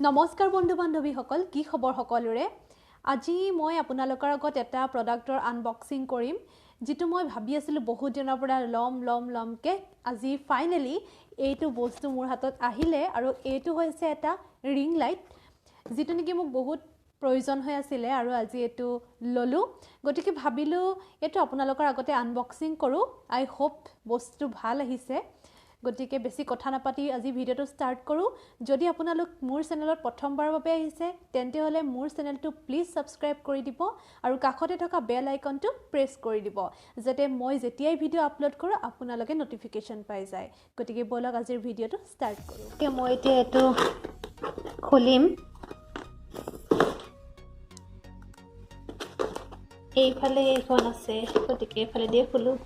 নমস্কাৰ বন্ধু বান্ধৱীসকল, কি খবৰ সকলোৰে? আজি মই আপোনালোকৰ আগত এটা প্ৰডাক্টৰ আনবক্সিং কৰিম, যিটো মই ভাবি আছিলোঁ বহুত দিনৰ পৰা ল'ম ল'ম ল'মকৈ। আজি ফাইনেলি এইটো বস্তু মোৰ হাতত আহিলে আৰু এইটো হৈছে এটা ৰিং লাইট, যিটো নেকি মোক বহুত প্ৰয়োজন হৈ আছিলে আৰু আজি এইটো ল'লোঁ। গতিকে ভাবিলোঁ এইটো আপোনালোকৰ আগতে আনবক্সিং কৰোঁ। আই হোপ বস্তুটো ভাল আহিছে। গতিকে বেছি কথা নাপাতি আজি ভিডিঅ'টো ষ্টাৰ্ট কৰোঁ। যদি আপোনালোক মোৰ চেনেলত প্ৰথমবাৰৰ বাবে আহিছে, তেন্তে হ'লে মোৰ চেনেলটো প্লিজ ছাবস্ক্ৰাইব কৰি দিব আৰু কাষতে থকা বেল আইকনটো প্ৰেছ কৰি দিব, যাতে মই যেতিয়াই ভিডিঅ' আপলোড কৰোঁ আপোনালোকে ন'টিফিকেশ্যন পাই যায়। গতিকে ব'লক আজিৰ ভিডিঅ'টো ষ্টাৰ্ট কৰোঁ। মই এতিয়া এইটো খুলিম। এইফালে এইখন আছে, গতিকে এইফালে দিয়ে খোলোঁ।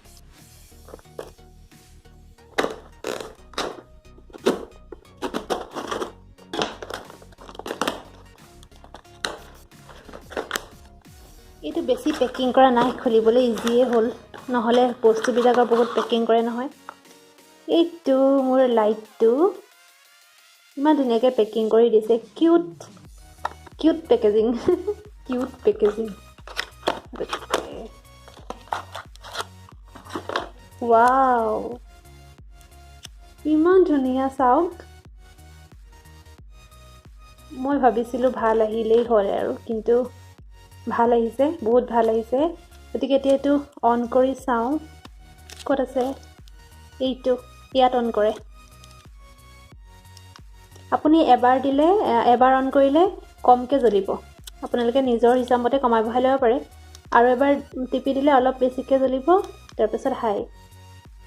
এইটো বেছি পেকিং কৰা নাই, খুলিবলৈ ইজিয়ে হ'ল, নহ'লে বস্তুবিলাকৰ বহুত পেকিং কৰে নহয়। এইটো মোৰ লাইটটো ইমান ধুনীয়াকৈ পেকিং কৰি দিছে। Cute cute packaging, cute packaging. Wow, ইমান ধুনীয়া, চাওক। মই ভাবিছিলোঁ ভাল আহিলেই হ'ল আৰু, কিন্তু ভাল আহিছে, বহুত ভাল আহিছে। গতিকে এতিয়া এইটো অন কৰি চাওঁ। ক'ত আছে এইটো? ইয়াত অন কৰে। আপুনি এবাৰ দিলে, এবাৰ অন কৰিলে কমকৈ জ্বলিব। আপোনালোকে নিজৰ হিচাপমতে কমাই বঢ়াই ল'ব পাৰে। আৰু এবাৰ টিপি দিলে অলপ বেছিকৈ জ্বলিব, তাৰপিছত হাই,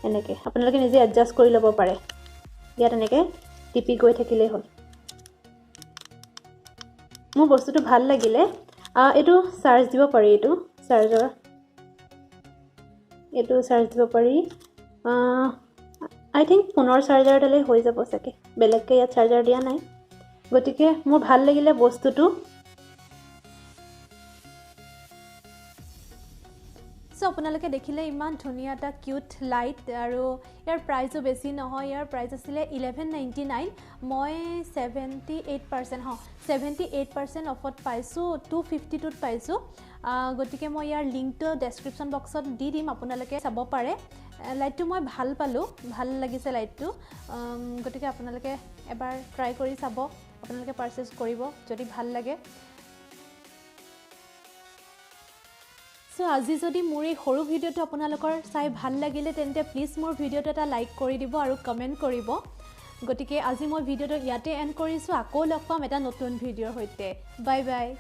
এনেকৈ আপোনালোকে নিজে এডজাষ্ট কৰি ল'ব পাৰে। ইয়াত এনেকৈ টিপি গৈ থাকিলেই হ'ল। মোৰ বস্তুটো ভাল লাগিলে। এইটো চাৰ্জ দিব পাৰি, এইটো চাৰ্জৰ, এইটো চাৰ্জ দিব পাৰি। আই থিংক ফোনৰ চাৰ্জাৰডালেই হৈ যাব চাগে, বেলেগকৈ ইয়াত চাৰ্জাৰ দিয়া নাই। গতিকে মোৰ ভাল লাগিলে বস্তুটো। চ' আপোনালোকে দেখিলে ইমান ধুনীয়া এটা কিউট লাইট আৰু ইয়াৰ প্ৰাইচো বেছি নহয়। ইয়াৰ প্ৰাইচ আছিলে 1199। মই 78%, অঁ, 78% অফত পাইছোঁ, 252ত পাইছোঁ। গতিকে মই ইয়াৰ লিংকটো ডেছক্ৰিপশ্যন বক্সত দি দিম, আপোনালোকে চাব পাৰে। লাইটটো মই ভাল পালোঁ, ভাল লাগিছে লাইটটো। গতিকে আপোনালোকে এবাৰ ট্ৰাই কৰি চাব, আপোনালোকে পাৰচেছ কৰিব যদি ভাল লাগে। চ' আজি যদি মোৰ এই সৰু ভিডিঅ'টো আপোনালোকৰ চাই ভাল লাগিলে, তেন্তে প্লিজ মোৰ ভিডিঅ'টো এটা লাইক কৰি দিব আৰু কমেণ্ট কৰিব। গতিকে আজি মই ভিডিঅ'টো ইয়াতে এণ্ড কৰিছোঁ। আকৌ লগ পাম এটা নতুন ভিডিঅ'ৰ সৈতে। Bye bye.